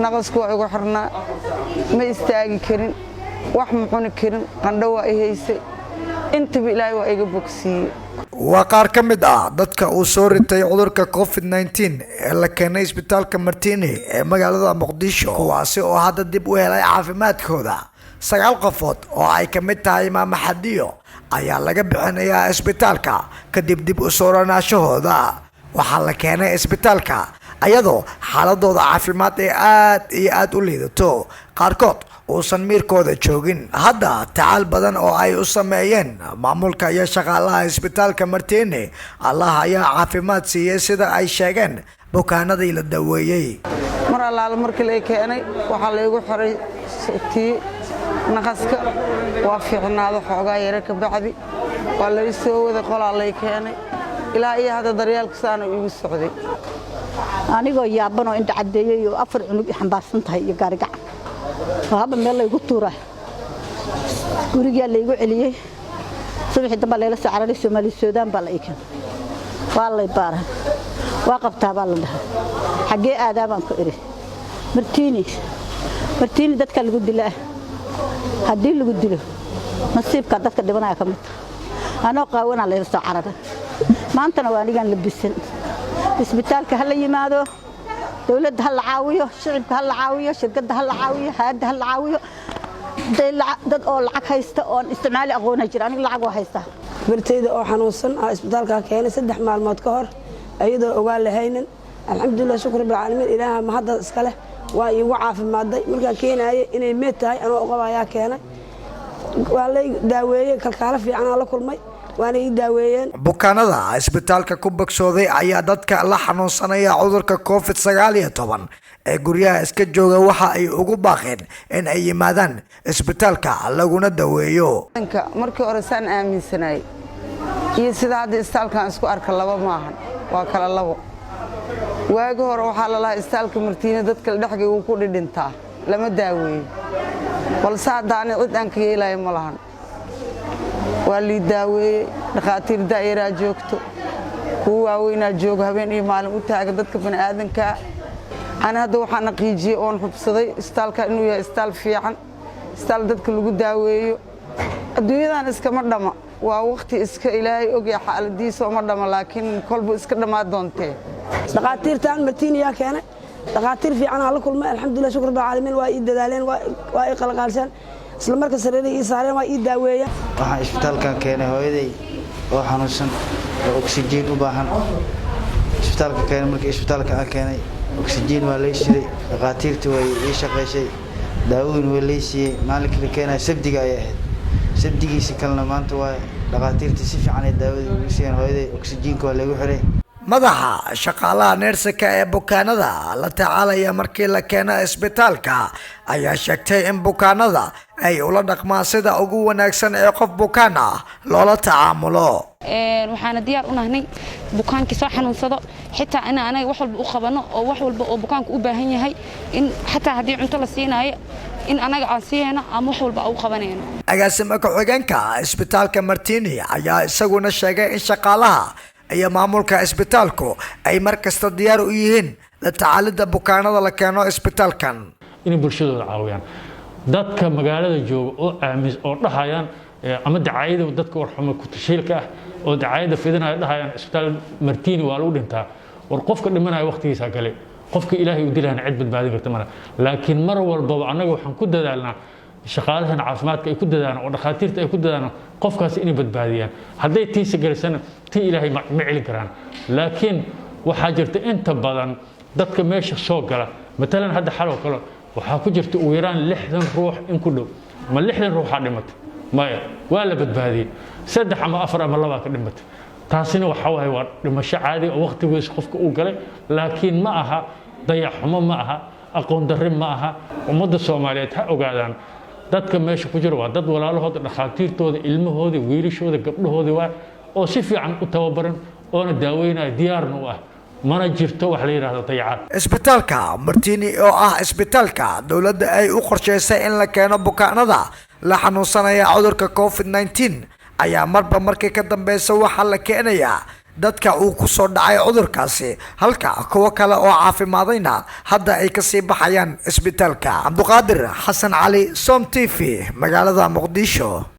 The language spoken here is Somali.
Naqasku waa igu xirnaa, ma istaagi karin, wax ma cuni karin, qandho waa i haysay. Intaba Ilaahay waa iga bogsiiyey. Waa qaar ka mid ah dadka uu soo ritay cudurka COVID-19 ee la keenay isbitaalka Martini ee magaalada Muqdisho, kuwaasi oo hadda dib u helay caafimaadkooda. Sagaal qofood oo ay ka mid tahay Maama Xadiyo ayaa laga bixinayaa isbitaalka kadib dib u soo ranaashahooda. Waxaa la keenay isbitaalka ayadoo xaaladooda caafimaad ee aad iyo aad u liidato, qaarkood uusan miirkooda joogin. Hadda tacaal badan oo ay u sameeyeen maamulka iyo shaqaalaha isbitaalka Martini, Allah ayaa caafimaad siiyey, sida ay sheegeen bukaanadii la daweeyey. Mar allaale markii lay keenay, waxaa laygu xiray tii naqaska. Waa fiicnaado xoogaa yare ka bacdi waa lay soo waday, qolaa lay keenay. Ilaa iyo hadda daryeelku saana iigu socday. Anigoo yaabanoo indha caddeeyey oo afar cunug i xambaarsan tahay iyo gaarigacan oo haba meel laygu tuura, gurigaa laygu celiyey. Subaxii dambaa layla soo cararay. Soomaali Suudaan baa la ii keenay. Waa lay baaray, waa qabtaa baa la dhahay. Xaggee aadaa baan ku idhi. Martiini, Martiini dadka lagu dilaa. Haddii lagu dilo, nasiibka dadka dhibanaya ka mid ta. Anoo qaawanaa layla soo cararay. Maantana waa anigaan labisan. Isbitaalka ha la yimaado, dowladda ha la caawiyo, shicibka ha la caawiyo, shirkadda ha la caawiyo, hay'adda ha la caawiyo. Dad oo lacag haysta oon isticmaali aqoona jira. Aniga lacag waa haystaa. Bartayda oo xanuunsan aa isbitaalkaa keenay 3 maalmood ka hor, iyadoo ogaan lahaynin. Alxamdulilah, shukr rabbilcaalamiin, Ilaaha mahadda iska leh, waa iigu caafimaaday. Markaan keenaayay inay meed tahay anoo oqabayaa keenay. Waa lay daaweeyey, kalkaalo fiicanaa la kulmay, waana ii daaweeyeen. Bukaanada isbitaalka ku bogsooday ayaa dadka la xanuunsanaya cudurka COVID-19 ee guryaha iska jooga waxa ay ugu baaqeen in ay yimaadaan isbitaalka laguna daweeyo. Markii hore saan aaminsanayay iyo sida hadda isbitaalkan isku arka laba maahan, waa kala labo. Waagi hore waxaa lalahaa isbitaalka Martiina dadka dhexgay wuu ku dhidhintaa, lama daaweeyo, balse hadda ani cid aan ka yeelayo ma lahan. Waa lii daaweeyey. Dhakhaatiir da'yaraa joogto, kuwa waaweynaa joogo, habeen iyo maalin u taaga dadka bani'aadankaa. Ani hadda waxaan naqiijiyey oon hubsaday isbitaalka inuu yahay isbitaal fiican, isbitaal dadka lagu daaweeyo. Adduunyadan iskama dhama, waa wakhti iska Ilaahay ogya xaaladiisa oma dhama, laakiin kolbu iska dhammaa doontee. Dhakhaatiirtan Martiiniyaa keenay. Dhakhaatiir fiicanaa la kulmay. Alxamdulilah, shukr rabbilcaalamiin, waa ii dadaaleen, waa ii qalqaalseen, isla marka sariiray ii saareen, waa ii daaweeyeen. Waxaan isbitaalkan keenay hooyaday oo xanuunsan oo oksijiin u baahan. Isbitaalka keenay. Markii isbitaalka aan keenay, oksijiin waa lay shiday, dhakhaatiirta way ii shaqaysay, daawooyin way lay siiyey. Maalinkii la keenaya sabdiga ayay ahayd, sabdigiisa kalena maanta waa dhakhaatiirta si fiican ay daawadii ugu siiyeen hooyaday. Oksijiinka waa laygu xiray. Madaxa shaqaalaha neersaka ee bukaanada la tacaalaya markii la keeno isbitaalka ayaa sheegtay in bukaanada ay ula dhaqmaan sida ugu wanaagsan ee qof bukaan ah loola tacaamulo. Waxaana diyaar u nahnay bukaankii soo xanuunsado xitaa in anaga wax walba u qabano, oo wax walba oo bukaanku u baahan yahay, in xataa haddii cunto la siinaayo in anaga aan siinayno ama wax walba u qabanayno. Agaasima ku-xigeenka isbitaalka Martini ayaa isaguna sheegay in shaqaalaha iyo maamulka isbitaalku ay mar kasta diyaar u yihiin la tacaalidda bukaanada la keeno isbitaalkan. Inay bulshadooda caawiyaan. Dadka magaalada jooga oo aamis oo dhahayaan ama dacaayada dadka warxumo ku-tashiilka ah oo dacaayada fidinaya dhahayaan isbitaal Martini waa lagu dhintaa, war qofka dhimanaya waqtigiisa gale, qofka Ilaahay u dilayana cid badbaadin karta male. Laakiin mar walbaba annaga waxaan ku dadaalnaa, shaqaalahan caafimaadka ay ku dadaalaan oo dhakhaatiirta ay ku dadaalaan qofkaas inay badbaadiyaan. Hadday tiisa galisana, tii Ilaahay ma celin karaan. Laakiin waxaa jirta inta badan dadka meesha soo gala, matalan hadda xaloo kale waxaa ku jirta ugu yaraan 60 ruux in ku dhow. Ma 60 ruuxaa dhimatay? Maya, waa la badbaadiyey. Saddex ama afar ama labaa ka dhimatay. Taasina waxa waaye waa dhimasho caadi oo waqtigiisa qofka uu galay, laakiin ma aha dayaxxumo, ma aha aqoon darri, ma aha. Ummadda Soomaaliyeed ha ogaadaan, dadka meesha ku jira waa dad walaalahooda, dhakhaatiirtooda, ilmahooda, wiilashooda, gabdhahooda waa oo si fiican u tababaran oona daaweynaya, diyaarna u ah. Mana jirto wax la yidhaahdo dayacaad. Isbitaalka Martini oo ah isbitaalka dowladda ay u qorsheysay in la keeno bukaanada la xanuunsanaya cudurka COVID-19 ayaa marba markii ka dambeysa waxaa la keenayaa dadka uu ku soo dhacay cudurkaasi, halka kuwo kale oo caafimaadayna hadda ay kasii baxayaan isbitaalka. Cabduqaadir Xasan Cali, Som TV, magaalada Muqdisho.